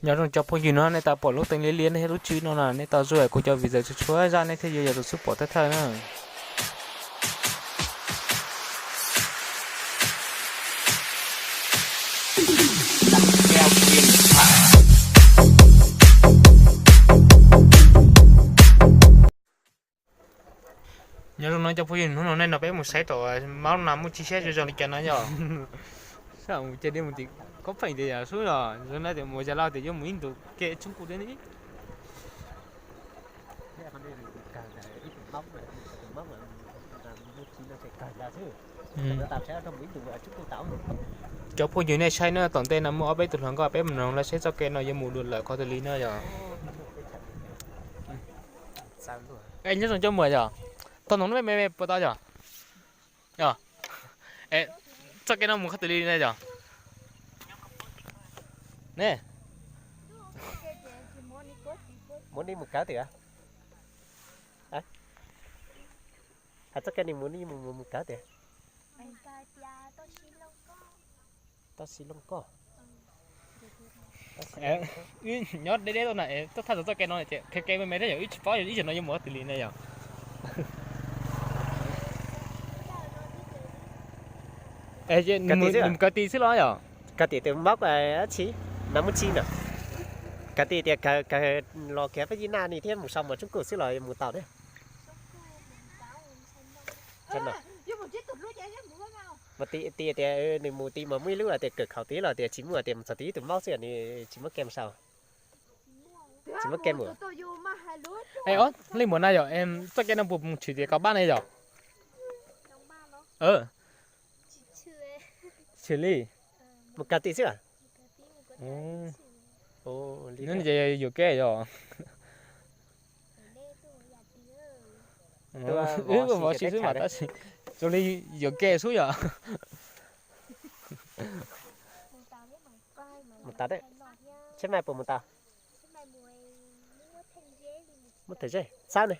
Nyob zoo cov phooj ywg, no nej tau pom lub teev liab liab thiab lub tswb no na, nej tau zuaj kuv cov video txhua txhua zaj nej thiaj yuav yog tus xub pom thawj thawj na. Nyob zoo no cov phooj ywg, hnub no nej nrog peb mus saib tom maub nas muaj tsi seb zoo zoo li cas no yog. Sab mus ces li mus tim kob pheej tias yog sub los zoo na, tias mus Yas Laj tias yuav mus ib ntus ke tshoob kuj thiab ni. Cov phooj ywg, nej saib na, tom ntej no muaj ob peb tus hluas nkauj peb mus nrog lawv saib txoj kev no yuav mus dua lawm qhov twg li na yog. Es nyob zoo cov muam yog, tau noog me me puas tau yog? Yog. Es txoj kev no mus qhov twg li na yog? Ne, mus ni mus kawg tiag. Hais txoj kev ni mus ni mus mus kawg tiag. Toj Xi Looj Koj. Nyob deb deb tuaj na, tuaj thaj txog txoj kev no ces qhia kev me me thiab yog, wb tsis paub ib zaug no yuav mus qhov twg li ne yog. Nws mus kawg ti xwb los yog? Kawg ti tus mob dab tsi, nas muaj tsi na. Kawg ti tias kawg los kiag peb yib naj ni thiab mus sau mos tshoob kuj xwb los mus tau thiab. Mas ti tias nws mus ti mas muaj ib lub tias kawm khaus tid los tias tsis muaj, tias mus txog tid tus mob xwb nws tsis muab kev mus sau. Tsis muab kev mus. Es ob leej muam na yog, txoj kev no puas mus tshwm tias kaum pab ne yog? Tshwm li. Mus kawg ti xwb. Ces yuam kev yog. Wb vov si xwb mas tab sis zoo li yuam kev xwb yog. Mus tas, seb maj puas mus tau. Muab tawm zeb txhab ne,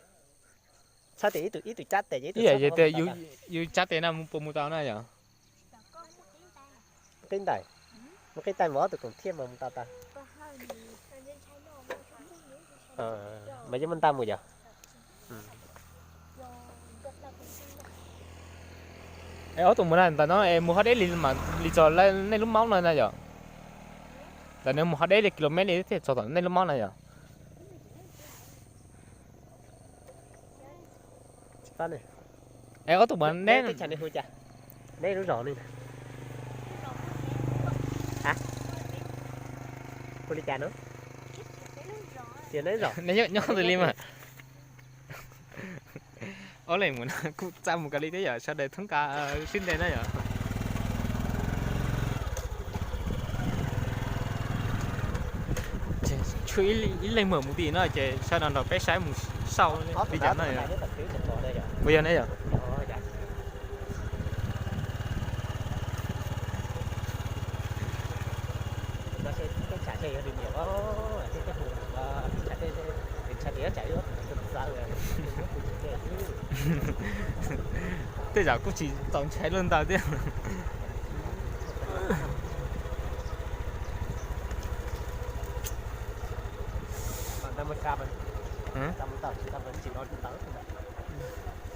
txhab tes ib tug, ib tug cab tes, ib tug yog tias yus cab tes no puas mus tau na yog? Qib ntais, muab qib ntais mus ob tug koom thiaj mas mus tau tau. Mas yeej muaj ntaj mus yog. Es ob tug mus na, ntawm no es mus hov deb li mas li txog nej lub mob no na yog? Ntawm no mus hov deb li kilomev li thiaj txog tom nej lub mob na yog? Es ob tug mus neb, neb lub zos li, hu li cas no? Neb nyob twg li mas. Ob leeg mus no kuj txaj mus kawg li thiab yog, sawv daws thoob qab sib ntes na yog. Tshuav ib leeg muam mus tim no ces sawv daws nrog peb saib mus xauj li cas na yog. Puas yog ne yog? Tej zaum kuj tsis txaus ntshai luaj ntawd thiab.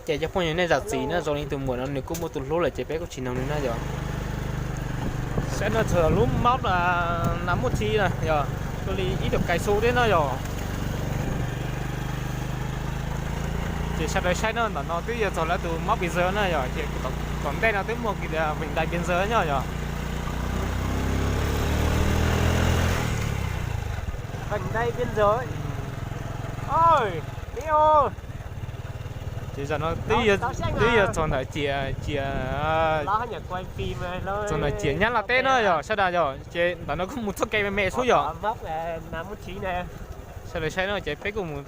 Ces cov phooj ywg, nej zam txim na, zoo li tus muam no nws kuj muaj tus hlub lawm ces peb kuj tsis noog nws na yog. Saib no txog lub mob na, nas muaj tsi na yog, zoo li ib tug kais xu thiab no yog. Ces sawv daws saib no, ntawm no twb yog txog lawv tus mob Pis Zas na yog, ces tom ntej no twb muaj kiag tias Vành Đai Biên Giới nyob yog. Vành Đai Biên Giới. Ôi, Mỹ ơi. Ces zaum no twb yog txog ntawm ciam, ciam, txog ntawm ciam Nyab Laj teb no yog sawv daws yog, ces ntawm no kuj mus txoj kev me me xwb yog. Sawv daws saib no ces peb kuj mus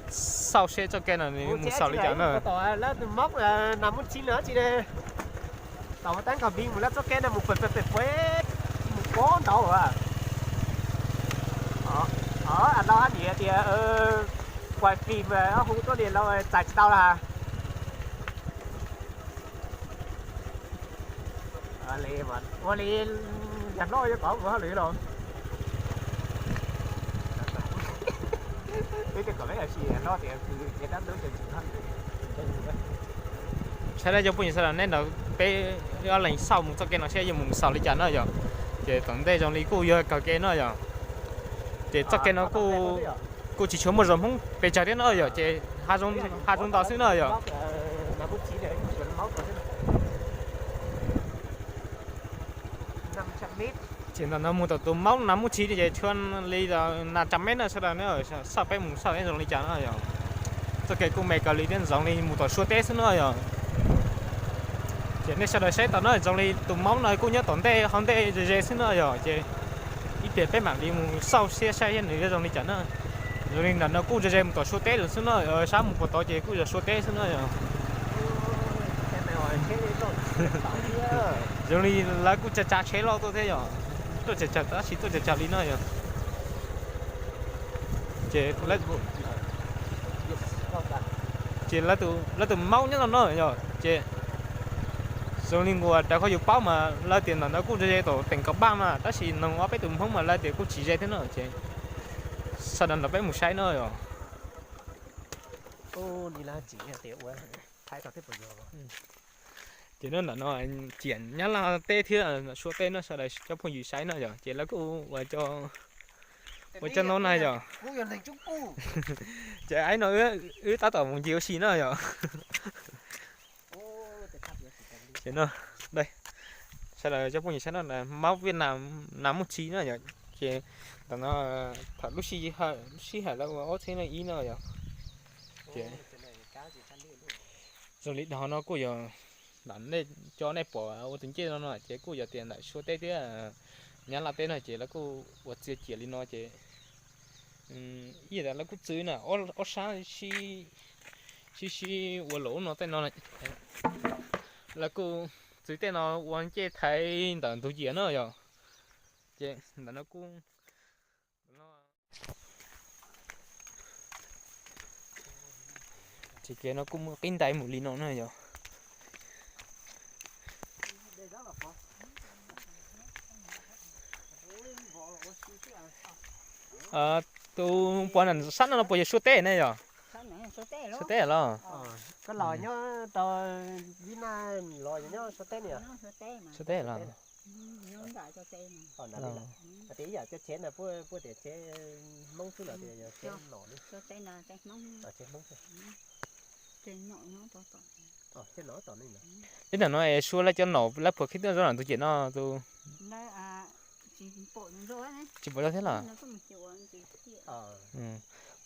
xauj seb txoj kev no nws mus xaus li cas na. Tom tab nkaus pib mus lawm txoj kev no mus pem pem pem, mus poob nraud. Los hab niam tias quay phim ob hu tuab niam laus txais tsis tau las. Ua li yog hlob yuav kom mus hauj lwm los. Saib dab cov phooj ywg sawv daws, neb nrog peb ob leeg xauj mus txoj kev no seb yuav mus xaus li cas na yom. Ces tom ntej zoo li kuj yog kawg kev no yom. Ces txoj kev no kuj tsis tshua muaj zos Hmoob pes tsawg thiab no yom, ces hav zoov ntau xwb no yom. Ces ntawm no mus tom tus maub Nas Muj Tshis ces tshuav li nas tsab mev na sawv daws, xauj peb mus xauj seb zoo li cas no yom. Txoj kev kuj me kawg li thiab, zoo li mus tom Suav teb xwb no yom. Ces nej sawv daws saib tom no zoo li tus maub no kuj nyob tom ntej hauv ntej ze ze xwb no yom. Ces ib pliag peb mam li mus xauj siab saib nws yuav zoo li cas na. Zoo li ntawm no kuj ze ze mus tom Suav teb lawm xwb no, sab mus puag tod ces kuj yog Suav teb xwb no yom. Zoo li lawv kuj tsa tsa tsheb loj tuaj thiab yom. Tuaj tsawg tsawg, tab sis tuaj tsawg tsawg li no yom. Ces ces lawv tus maub nyob no no yom, ces zoo li nkaus raws qhov yus paub mas lawv tias ntawm no kuj ze ze tom teem Kaus Paj mas, tab sis noog ob peb tus Hmoob mas lawv tias kuj tsis ze thiab no ces sawv daws nrog peb mus saib no yom. Ces no ntawm no ciam Nyab Laj teb thiab Suav teb no sawv daws cov phooj ywg saib no yom, ces lawv kuj ua cov no na yom. Ces aib no wb tab tom mus ncig ua si no yom. Ces no, sawv daws cov phooj ywg saib no, maub Viaj Nam, Nas Muj Tshis no yom. Ces ntawm no thaum lub sij hawm, lub sij hawm lawv ua ob txhiab leej ib no yom. Ces zoo li dhau no kuj yog ntawm nej, cov nej pom ua tus ncej no no ces kuj yog tias ntawm Suav teb thiab Nyab Laj teb no ces lawv kuj ua txiav ciam li no ces ib yam tias lawv kuj txwv na, ob sab sib sib ua luam no tej no, lawv kuj txwv tej no ua ncej thaiv ntawm ntug ciam no yom. Ces ntawm no kuj, ces kev no kuj muaj qib ntais mus li no na yom. Tus puas na sab no no puas yog Suav teb ne yom? Suav teb los? Suav teb los? Teb ntawm no es Suav lawv cov nom lawv puas khib tuaj zov ntug ciam no tus? Tsis pom zog thiab los?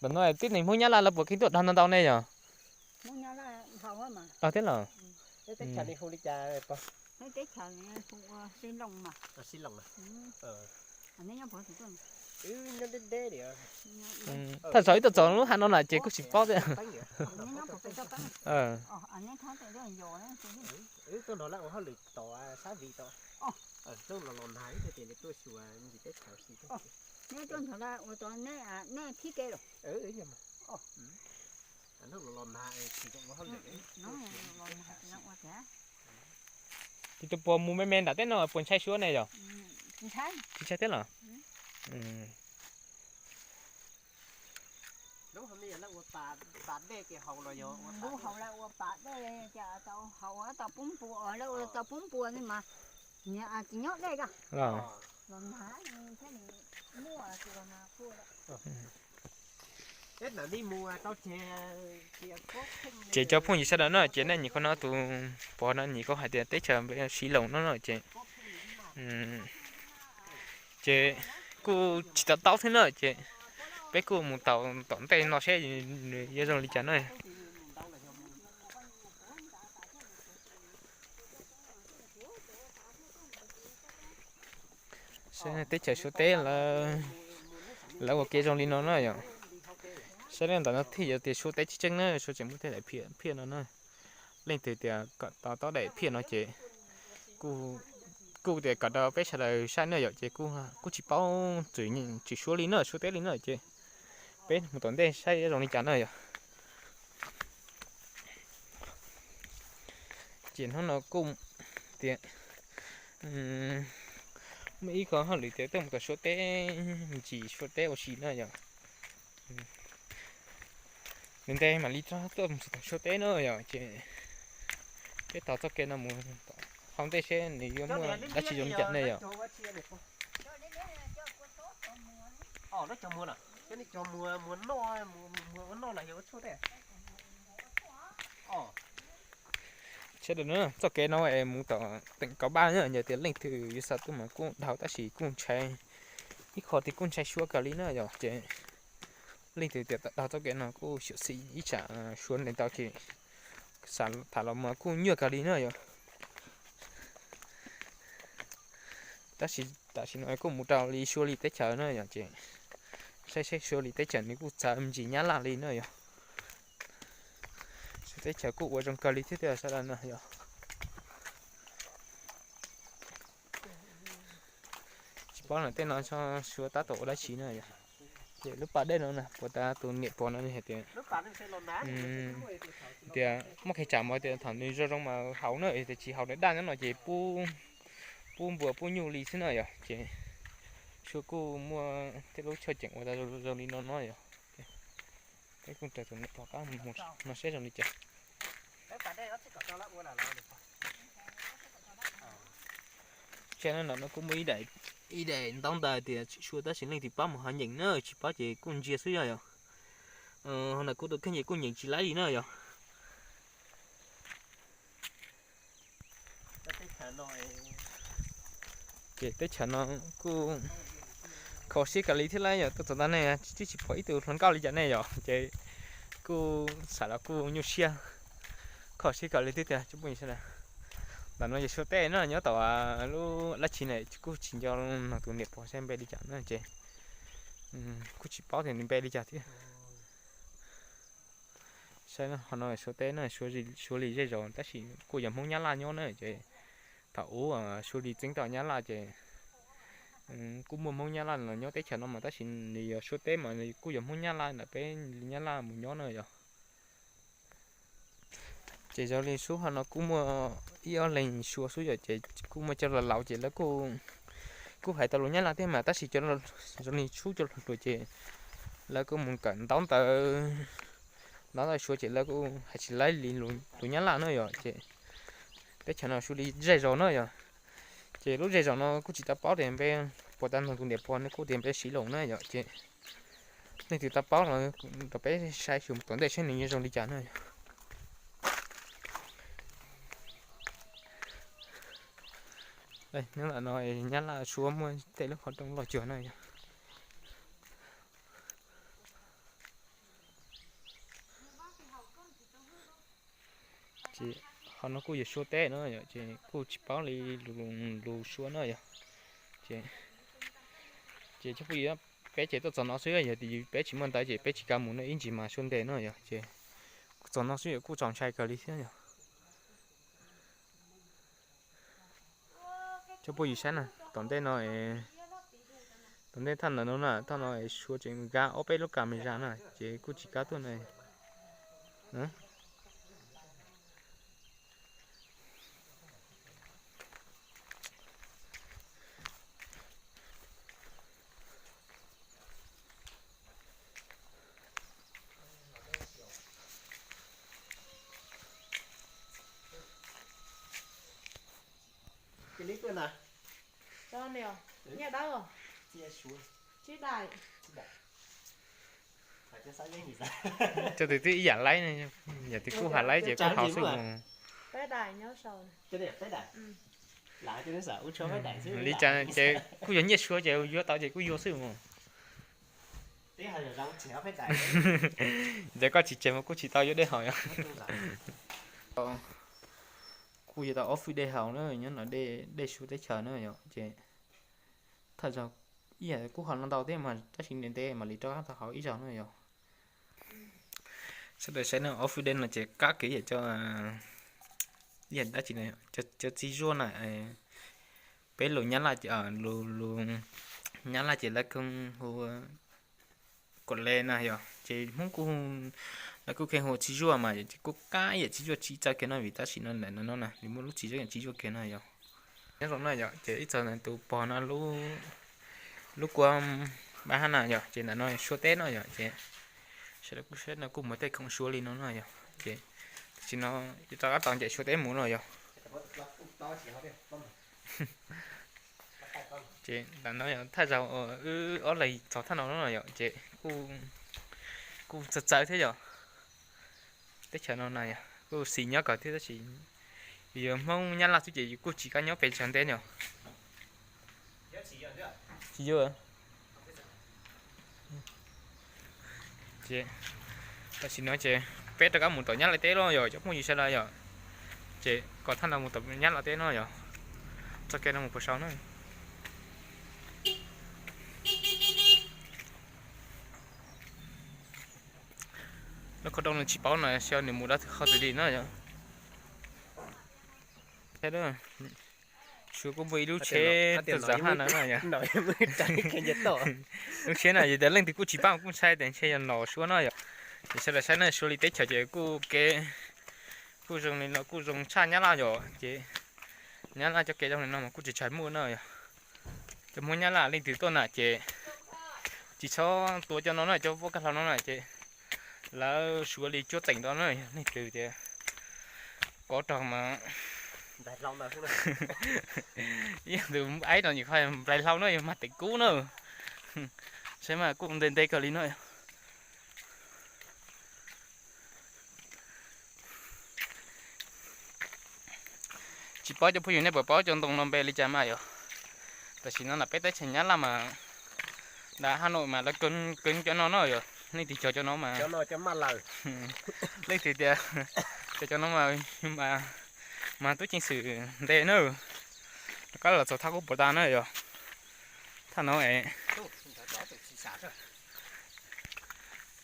Ntawm no tib neeg Hmoob Nyab Laj lawv puas khib tuaj dhau ntau ntau ne yom? Dhau thiab los? Thaj tsam wb tuaj txog lub hav no na ces kuj tsis paub thiab. Ces tus puas mus me me nram teb no puas ntshai Suav ne yom? Tsis ntshai thiab los? Ces cov phooj ywg sawv daws no ces nej nyuam qhuav no tus pov no nyuam qhuav hais tias teb chaws Siv Loos no no ces, ces kuj tsis to taub thiab na ces peb kuj mus tau tom ntej no seb nws yuav zoo li cas na. Saib teb chaws Suav teb lawv ua kev zoo li no na yom. Saib ntawm no thiaj yuav tias Suav teb tseeb tseeb na, Suav tseem muaj tej daim phiaj phiaj no na. Leej twg tias kom to taub daim phiaj no ces kuj tias kom rau peb sawv daws saib na yom, ces kuj tsis paub txwm Suav li na, Suav teb li na ces peb mus tom ntej saib zoo li cas na yom. Ces hnub no kuj tias muaj ib qho hauj lwm tias tuaj mus tom Suav teb, ntsis Suav teb ua si na yom. Ntev ntev mam li txog tuaj mus txog tom Suav teb na yom, ces peb taug txoj kev no mus hauv ntej seb nws yuav muaj dab tsi zoo li cas ne yom. Sawv daws na, txoj kev no es mus tom teem Kaus Paj na, yog tias leej twg yuav xav tuaj mas kuj dhau tab sis kuj ntshai, ib qho tias kuj ntshai suav kawg li na yom, ces leej twg tias tau dhau txoj kev no kuj xyuam xim ib tsam suav ntes tau ces xav tham los mas kuj nyuaj kawg li na yom. Tab sis tam sim no kuj mus rau li Suav li teb chaws na yom, ces saib saib Suav li teb chaws nws kuj txawv me ntsis Nyab Laj li na yom. Suav teb chaws kuj ua zoo kawg li thiab tiag sawv daws na yom. Tsis paub na tej no Suav tab tom ua dab tsi na yom. Ces lub pas dej no na puas tas tus niam pog no hais tias, tias muaj qhov tsam mas tias thaum nws zoo zoo mas haus na, tias tsis haus nws daj nyob no ces pub npua pub nyuj li xwb na yom. Ces Suav kuj muaj tej lub choj ceem ua tau zoo li no no yom. Peb kuj raws tus niam pog qab mus no seb zoo li cas. Tsheb no no kuj muaj ib daim ntaub ntawv tias tsis sua tab sis leej twg paub mus ho nyeem na, tsis paub ces kuj ntsia xwb yog yom. Ho ntawm kuj tus kheej ces kuj nyeem tsis laib li na yom. Ces teb chaws no kuj kho siab kawg li thiab lauj yom, tuaj txog ntawm nej twb tsis pom ib tug hluas nkauj li cas nej yom, ces kuj xav los kuj nyuaj siab, kho siab kawg li thiab tiag. Ntawm no yog Suav teb na, nyob tom lub dab tsi ne kuj tsis nco no tus niam pog seb npe li cas na ces kuj tsis paub tias nws npe li cas thiab. Saib ho no Suav teb na, Suav li zej zos tab sis kuj yog Hmoob Nyab Laj nyob na ces thaum ub Suav li txeeb tau Nyab Laj ces kuj muaj Hmoob Nyab Laj los nyob teb chaws no mas tab sis nws yog Suav teb mas nws kuj yog Hmoob Nyab Laj ntawm peb li Nyab Laj mus nyob na yom. Ces zoo li sub ho no kuj muaj ib ob leeg Suav xwb yom, ces kuj muaj cov laus laus ces lawv kuj hais tau lus Nyab Laj thiab mas tab sis cov zoo li sub cov hluas hluas ces lawv kuj mus kawm ntaub ntawv, ntaub ntawv Suav ces lawv kuj hais tsis laib li lus Nyab Laj na yom. Ces teb chaws no Suav li zej zos na yom, ces lub zej zos no kuj tsis tau paub tias npe puas tas nug tus niam pog nws kuj tias npe Siv Loos na yom. Ces leej twg tau paub los rau peb saib xyuas tom ntej saib nws yuav zoo li cas na. Nyob ntawm no Nyab Laj Suav muaj tej lub qhov rooj loj cuag na yom. Ces qhov no kuj yog Suav teb na yom, ces kuj tsis paub li lus Suav na yom. Ces, ces cov phooj ywg, peb ces tuaj txog no xwb, yog tias peb tsis muaj ntawv ces peb tsis kam mus no ib ntsis mas Suav ntes na yom. Ces txog no xwb yom, kuj txaus ntshai kawg li thiab yom. Cov phooj ywg saib na, tom ntej no, tom ntej thaj ntawm no na, thaj no Suav tseem nkag ob peb lub camera na, ces kuj tsis kam tuaj na. Cov twg twb ib yam laib, yam twg kuj hais laib ces kuj haus xwb mus. Li cas ces kuj yog nyiaj Suav ces yuav tau ces kuj yuav xwb mus. Ces koj tsis tseg mas kuj tsis tau yuav dej haus. Kuj yuav tau ob fwj dej haus na, nyob no dej Suav teb chaws na yom, ces thawj zaug ib yam kuj haus no ntau thiab mas tab sis ntev ntev mam li rov qab tau haus ib zaug na yom. Sawv daws saib no, ob fwj dej no ces kab kiag yam cov, yam dab tsi, cov txiv zuaj na, peb lus Nyab Laj, lus Nyab Laj ces lawv kuj hu kom le na yom, ces Hmoob kuj, lawv kuj kheev hu txiv zuaj mas ces kuj kab yam txiv zuaj tsis txawj kiag no vim tab sis no ntawm no na nws muaj lub txiv zuaj, txiv zuaj kiag no yom. Nyob zoo na yom, ces ib txog ntawm tus pog no lub kua pab hab na yom, ces ntawm no Suav teb no yom, ces Sawv daws kuj saib no kuj muaj tej khoom Suav li no no yog, ces tam sim no rov qab tau ncaim Suav teb mus no yog. Ces ntawm no yog thaj zaug wb ob leeg txog thaj no no yog, ces kuj txawv txawv thiab yog. Teb chaws no na yog kuj xis nyob kawg thiab tab sis yus yog Hmoob Nyab Laj xwb ces yus kuj tsis kam nyob pes tsawg ntev no. Tsis yuav. Ces tam sim no ces peb rov qab mus tom Nyab Laj teb los yog cov phooj ywg sawv daws yog, ces kom thaj no mus tom Nyab Laj teb no yog, txoj kev no mus puas sau na. Lub khau dooj no tsis paub no xyov nws mus dab qhov twg li no yog. Suav kuj muaj ib lub tsheb tuaj zam haj no no yog. Lub tsheb no yog tias leej twg kuj tsis paub kuj ntshai tias ntshe yog nom Suav no yog. Ces sawv daws saib no Suav li teb chaws ces kuj kev kuj zoo li no kuj zoo tshaj Nyab Laj yog, ces Nyab Laj cov kev zoo li no mas kuj tsis tshai muaj no yog. Cov Hmoob Nyab Laj leej twg tuaj na ces tsis txhob tuav cov no na, cov vuab kab hlau no na ces lawv suav li cuab teem ntau na, leej twg tias kov rog mas ib yam tus aib no nyuam qhuav nplais hlau na yog mag teem kub na. Saib mas kuj nte nte kawg li no. Tsis paub cov phooj ywg nej puas paub cov ntoo no npe li cas mas yog. Tam sim no na peb teb chaws Nyab Laj mas nram Haj Nawj mas lawv kawg cov no no yog, leej twg cog cov no mas leej twg tias cog cov no mas mas tub ceev xwm ntes na. Rov qab los txog thaj kub puas tas na yog. Thaj no es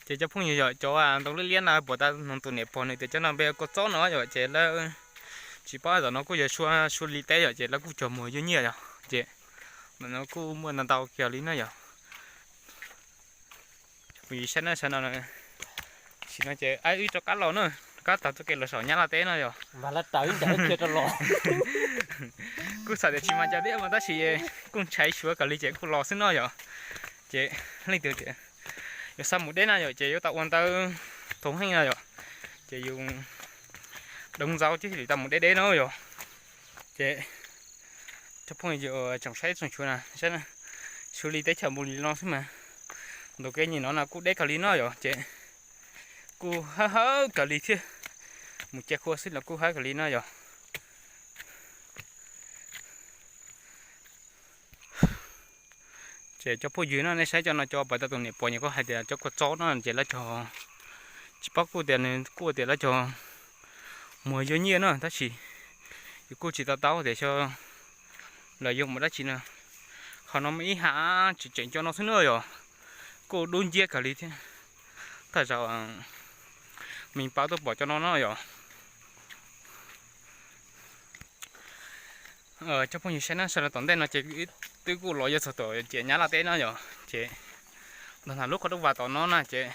ces cov phooj ywg yog cov ntoo liab liab no puas tas no tus niam pog nws tias cov no npe kua txob no yog ces lawv tsis paub, tam no kuj yog suav li teb yog ces lawv kuj cog muag yuav nyiaj yog ces ntawm no kuj muaj ntau ntau kiag li na yog. Phooj ywg saib na, saib no, tam sim no ces wb rov qab los na, rov qab taug txoj kev los saum Nyab Laj teb no yog. Kuj xav tias tsis mas cas thiab mas tab sis kuj ntshai suav kawg li ces kuj los xwb no yog. Ces leej twg tias yog xav mus deb na yog ces yuav tau ua ntawv thoob heej no yog, ces yus doov ntxaus thiaj li tau mus deb deb no yog. Ces cov phooj ywg tsoom saib tsoom xyuas na, saib na, suav li teb chaws mus li no xwb mas ntaus kev nyem no na kuj deb kawg li no yog ces kuj hawb hawb kawg li thiab. Mus cia khua xwb los kuj hawb kawg li no yog. Ces cov phooj ywg no nej saib cov no cov puas tas tus niam pog nyuam qhuav hais tias cov kua txob no ces lawv cog, tsis paub kuj tias nws kuj tias lawv cog muag yuav nyiaj no tab sis yus kuj tsis to taub tias xyov lawv yuav mus dab tsi no. Qhov no muaj ib hav tseem tseem cov no xwb na yog, kuj dub nciab kawg li thiab. Thaj zaum me paub tuaj pom cov no no yog. Cov phooj ywg saib na, sawv daws tom ntej no ces twb kuj los yuav txog tom ces Nyab Laj teb no yog ces nrog nram lub qhov dub vas tom no na ces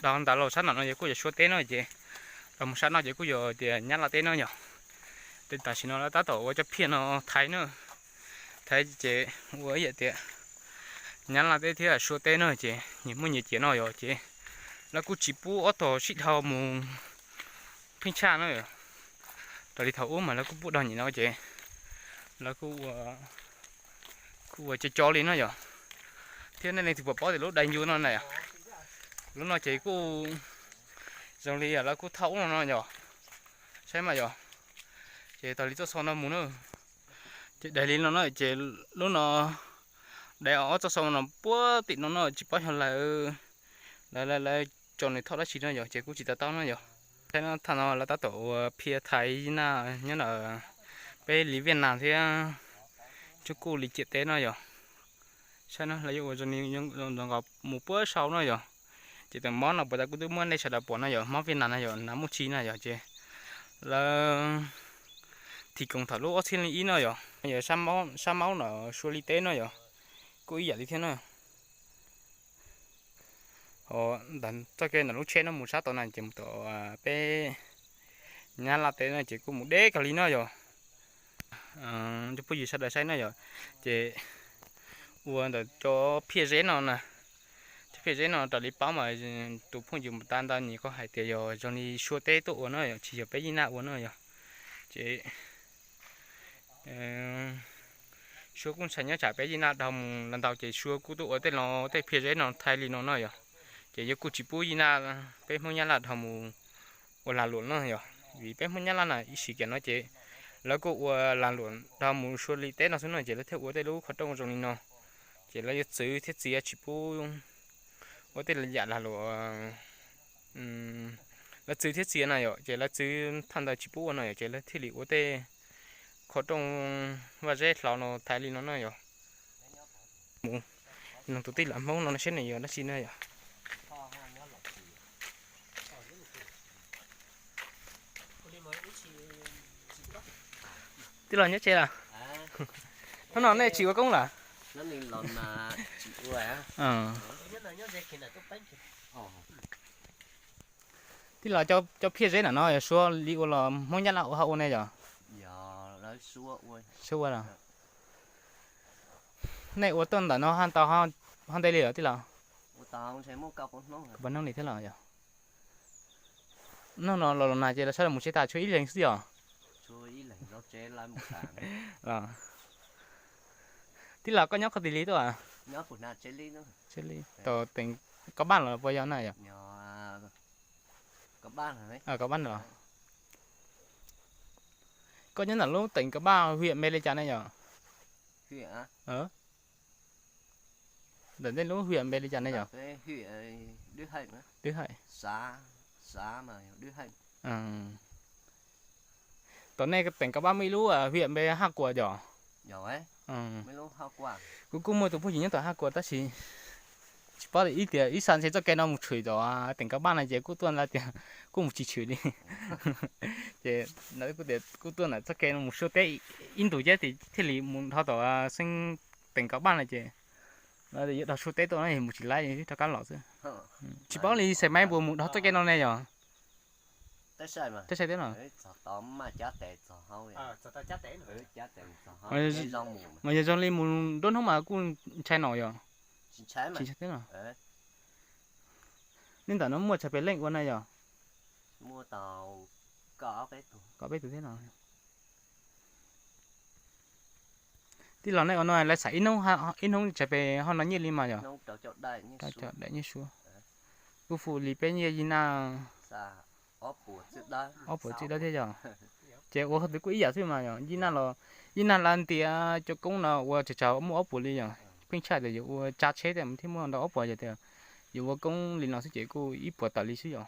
dhau ntawd los sab nram no ces kuj yog suav teb no ces los mus sab no ces kuj yog tias Nyab Laj teb no yog. Ces tam sim no lawv tab tom ua cov phiaj no thaiv na, thaiv ces ua ib yam tias Nyab Laj teb thiab suav teb no ces nyias muaj nyias ciam no yog ces lawv kuj tsis pub ob tog sib dhau mus pheej tshaj na. Raws li thaum ub mas lawv kuj pub dhau nyem no ces lawv kuj ua, kuj ua cov cov li no yog. Thiab nej leej twg puas paub tias lub dais ncu no na, lub no ces kuj zoo li lawv kuj thauj ub no no yog, saib mas yog. Ces taug li txoj xo no mus na, ces dais li no na ces lub no dais ob txoj xo no puag tim no no tsis paub yog lawv, lawv, lawv tso nws thauj dab tsi no yog ces kuj tsis to taub no yog. Saib no, thaj no lawv tab tom ua phiaj thaiv na, nyob ntawm peb li Viaj Nam thiab Tsuj Kuj li ciam teb no yog. Saib no lawv yuav ua zoo nkaus mus puag saum no yog. Ces tus mob no puas tas kuj twb muab nej sawv daws pom no yog, mob Viaj Nam no yog, nas muaj tsi na yog ces lawv thim koom thaum lub ob txhiab leej ib no yog, yog sab maub na, suav li teb no yog, kuj ib yam li thiab na. Ntawm txoj kev ntawm lub tsheb no mus sab tod na ces mus tom peb Nyab Laj teb no ces kuj mus deb kawg li no yog. Cov phooj ywg sawv daws saib no yog, ces ua ntawm cov phiaj zeb no na, cov Phiaj zeb no raws li paub mas tus phooj ywg mus tas ntawd nws kuj hais tias yog zoo li Suav teb tuaj ua no yog tsis yog peb Yij Naj ua no yog. Ces Suav kuj ntshai nyob tsam peb Yij Naj dhau mus los ntau ces Suav kuj tuaj ua tej no tej phiaj zeb no thaij li no no yog. Ces yuav kuj tsis pub Yij Naj, peb Hmoob Nyab Laj dhau mus ua lag luam no yog, vim peb Hmoob Nyab Laj na ib sim kiag no ces lawv kuj ua lag luam dhau mus Suav li teb no xwb no ces lawv thiaj ua tej lub qhov rooj zoo li no. Ces lawv yuav txwv thiab txiav tsis pub ua tej yam lag luam, lawv txwv thiab txiav no yog ces lawv txwv thaj ntawd tsis pub ua no yog ces lawv thiaj li ua tej qhov rooj vaj zeb hlo no thaij li no no yog. Mus nug tus tij laug Hmoob no seb nws yog dab tsi na yog. Tij laug nyob tsev lawm? Hnub no nej tsis ua koob lawm? Tij laug, cov phiaj zeb ntawm no yog Suav li ua los Hmoob Nyab Laj ua ho ua ne yog? Suav ua los? Nej ua tuaj ntawm no ho tau ho ntev li lawm tij laug? Hnub li thiab los yog? Hnub no los los nag ces los sawv daws mus tsev tas tshuav ib leeg xwb yog? Tij laug, koj nyob qhov twg li tuaj? Tau teem Kav Paj los puas yog na yog? Kav Paj los. Koj nyob ntawm lub teem Kav Paj hwm npe li cas ne yog? Ntawm nej lub hwm npe li cas ne yog? Dwb Hawj. Tom nej teem Kav Paj muaj ib lub hwm npe Haj Kuam yog? Kuv kuj muaj tus phooj ywg nyob tom Haj Kuam tab sis tsis paub ib tias ib sab ntshe txoj kev no mus tshwm tom teem Kav Paj no ces kuj tuaj ntawd tias kuj mus tsis tshwm li. Ces kuj tias kuj tuaj ntawm txoj kev no mus Suav teb ib ntus ces thiaj li mus dhau tom xeeb teem Kav Paj no ces yuav dhau Suav teb tuaj no mus tsis laib rov qab los xwb. Tsis paub li xais maib puas mus dhau txoj kev no ne yog? Teb sai teb no. Mas yog zoo li mus nruab hnub mas kuj ntshai no yog? Tsis ntshai teb no. Nej ntawm no muaj tshaj pes leej ua na yog? Kaum peb tug thiab no. Tij laug, nej ua no lawv xam ib hnub tshaj pes ho no nyiaj li mas yog? Rau cov daim nyiaj suab. Kuj fub li peb nyiaj Yij Naj ob puas txwj dawb thiab yog? Ces ua qhov twg kuj ib yam xwb mas yog? Yij Naj los, Yij Naj lawv ntiav cov koob no ua tsawg tsawg muaj ob puas li yog? Pheej tshaj tias yuav ua tsa tsheb thiaj muaj ntau ob puas, yog tias yuav ua koob li no xwb ces kuj ib puas tawm li xwb yog?